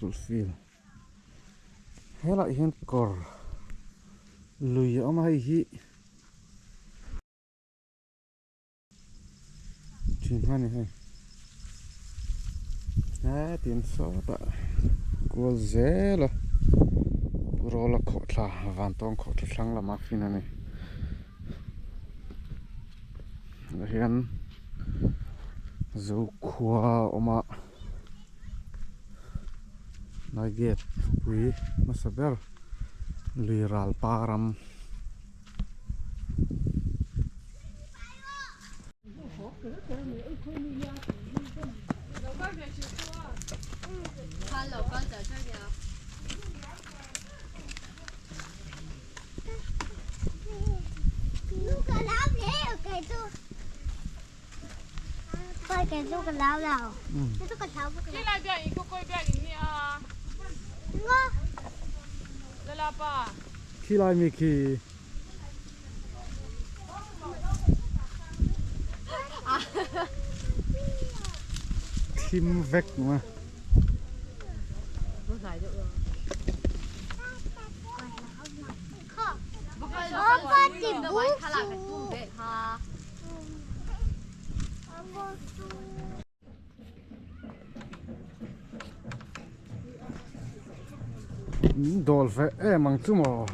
Football field helaiah hian kawr lui a awm a hei hi thin a ni hei hetin sawtah kual zel a rawla khawhthla vantawng khawhthla thlang lama fin a ni tah hian zokhua a awm a lai gate pui hmasa ber lui ral pa ram. Khilai mi khi thim vek mà. Min dawl ve em ang chu maw.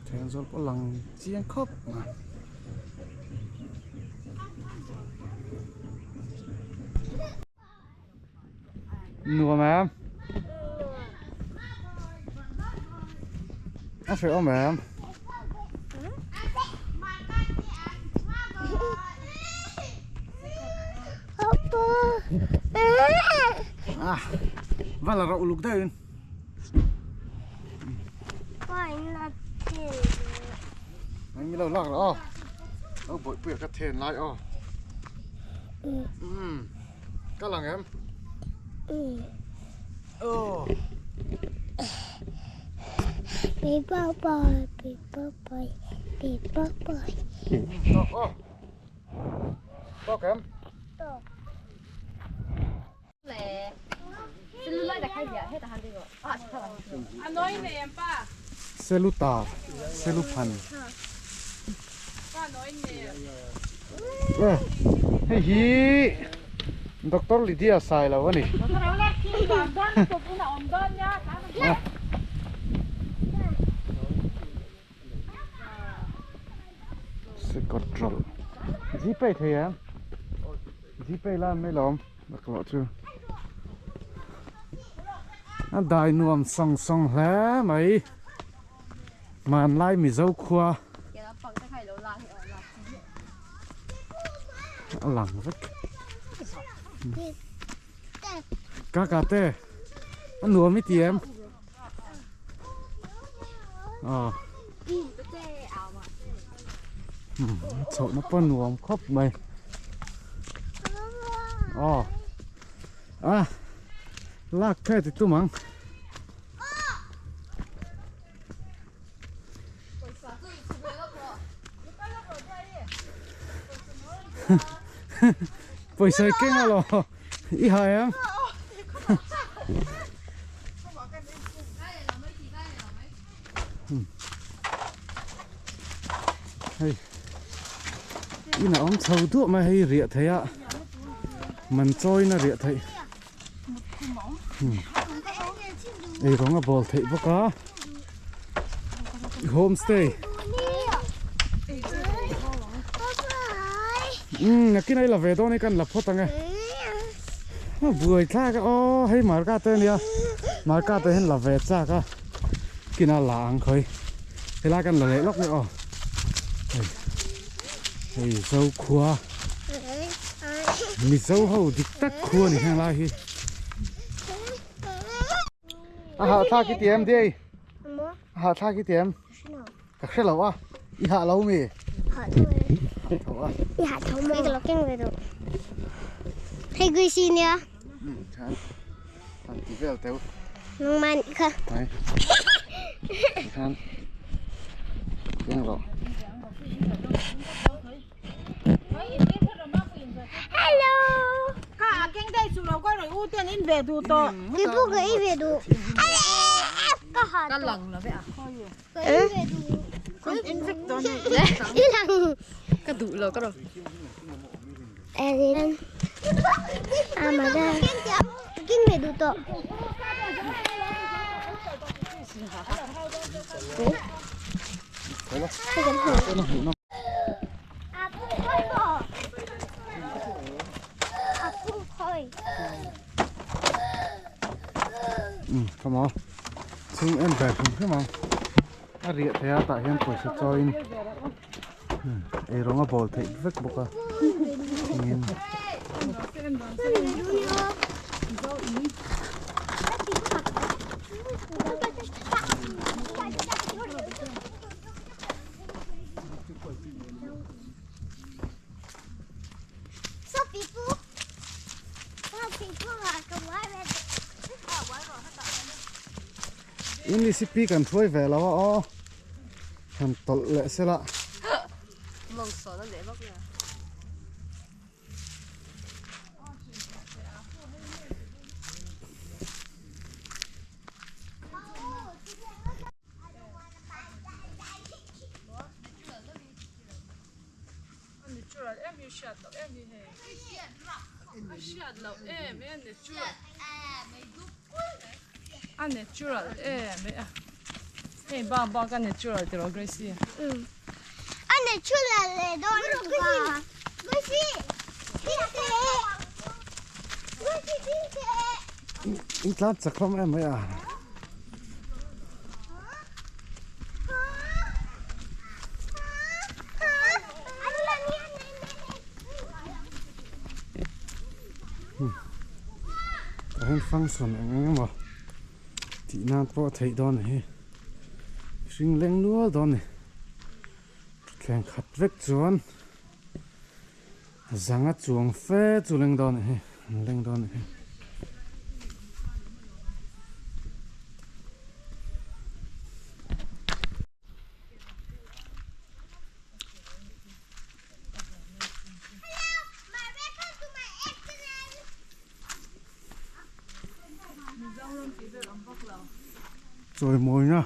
Thenzawl pawh lang chiang khawp mai. Nuam em? A hreh awm em? Ah, va la rauh luk deuh in. Anh mi lo lak rawh aw. Lo bawihpui a ka then lai aw. Umm. Kal ang em? Aw. Tawk aw. Tawk em? Seluta Seluphan Hei hi Doctor Lydia Sailo a ni. Sikawt rawlh Gpay thei em? Gpay lan mai lawm laklawh chu a dai nuam sawng sawng hle mai hmanlai Mizo khua a lang vek kaka te a nuam i ti em? Aw chhohna pawh nuam khawp mai aw a lak phei ti tum ang. Pawisa i keng a lo i hai em? Hei in a awm chho duah mai hei riah theih a man chawin a riah theih ei rawng a bawl theih bawk a homestay umm nakin a i la ve dawn hi kan la phawt ang e buai thlak a aw hei marka te ania marka te hian la ve chak a kina la ang khawi helai kan la leh lawk mai aw hei hei zokhua mizo ho dik tak khua ni heng lai hi a hah thlak i ti em dei a hah thlak i ti em ka hre lo a i hah lo mi tho a i hah tho maw ka lo keng ve duh hei gui si nia An ti vel teuh. Nangmah nih kha. Hai. Khan. Keng rawh. Hello. Ka a keng daih chu lo ka rawi u ten in ve duh tawh. Kei pawh ka ei ve duh. Ka ha tawh. Ka lang lo ve a. Ka ei ve duh. Kan en vek dawn e. I lang. Ka duh lo ka raw. Amada. Keng ve duh tawh. Come on. Chung em ve hrim hrim ang. A riah theih a tah hian pawisa chawiin eirawng a bawl theih vek bawk a. Thingin. English hi pi kan hruai ve lo a aw han tawlh leh se la. A natural em e a hei bak bak a natural tiraw Gracie. A natural leh dawn lutuk a. Gracie ding teh Gracie ding teh. In tlan chak hlawm em mai a. Tah hian function eng eng emaw tih nan pawh a theih dawn a ni hi hring leng nual dawn a ni thutthleng khat vek chuan zanga chuang fe chu leng dawn a ni hi an leng dawn a ni hi. Chawimawina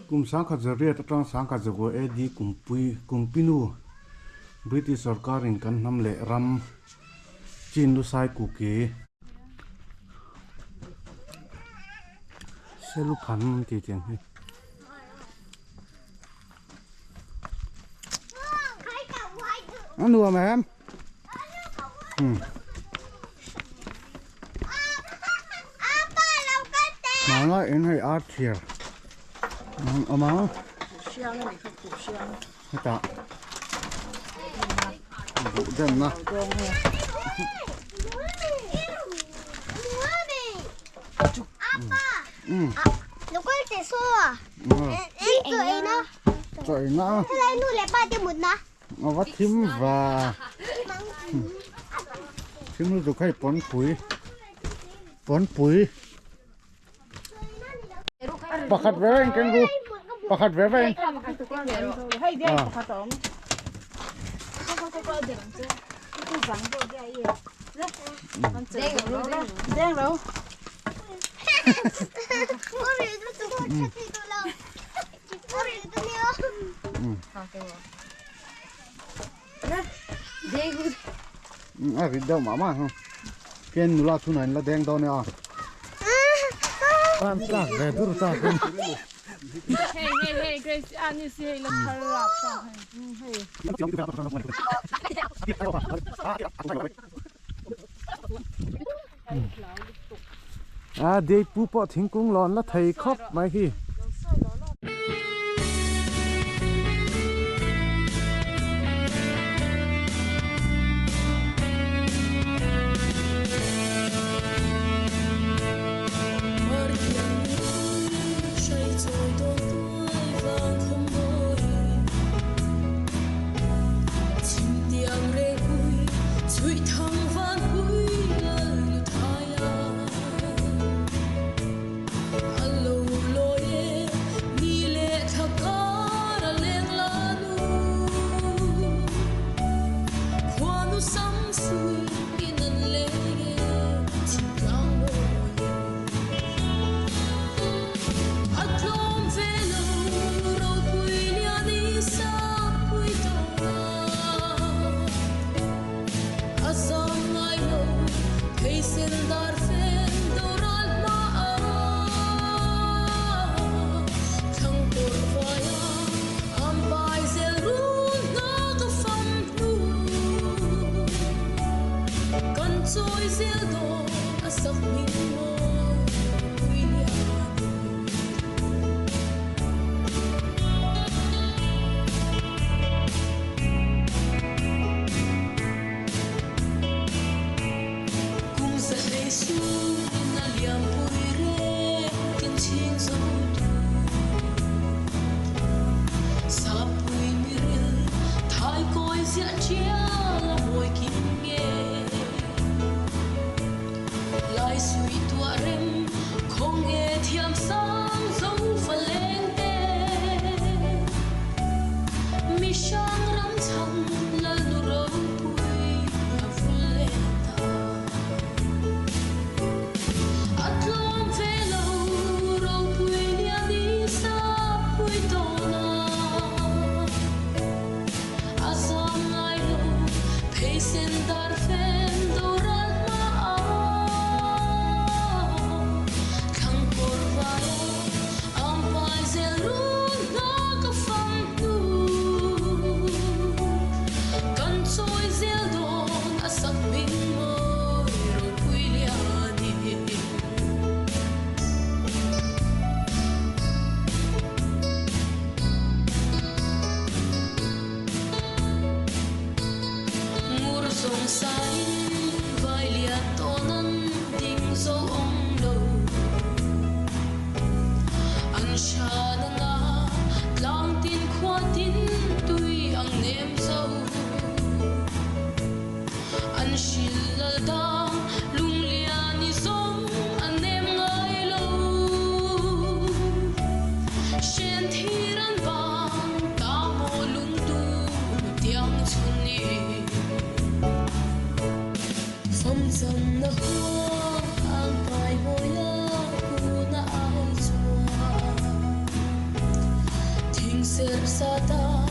Kum sangkhat zariat atang sangkhat zakua AD kumpui kumpinu British sorkarin kan hnam leh ram Chin lusai kuki Seluphan an tih tiang hi. A nuam em? Hmanlai in hei ar thiar an awm a. Hetah buh denna. Chaw ei na. A va thim va. Thim lutuk hei pawnpui. Pawnpui. Pakhat ve ve in keng ru. Pakhat ve ve in. A rit deuh mah mah ang. Khian nula chhunah in la deng dawn e a. An tlak ve dur tak in. Hei hei hei Grace a ni si hei la thar rap ta hei. A dei pu pawh thingkung lawn la thei khawp mai hi. Satan.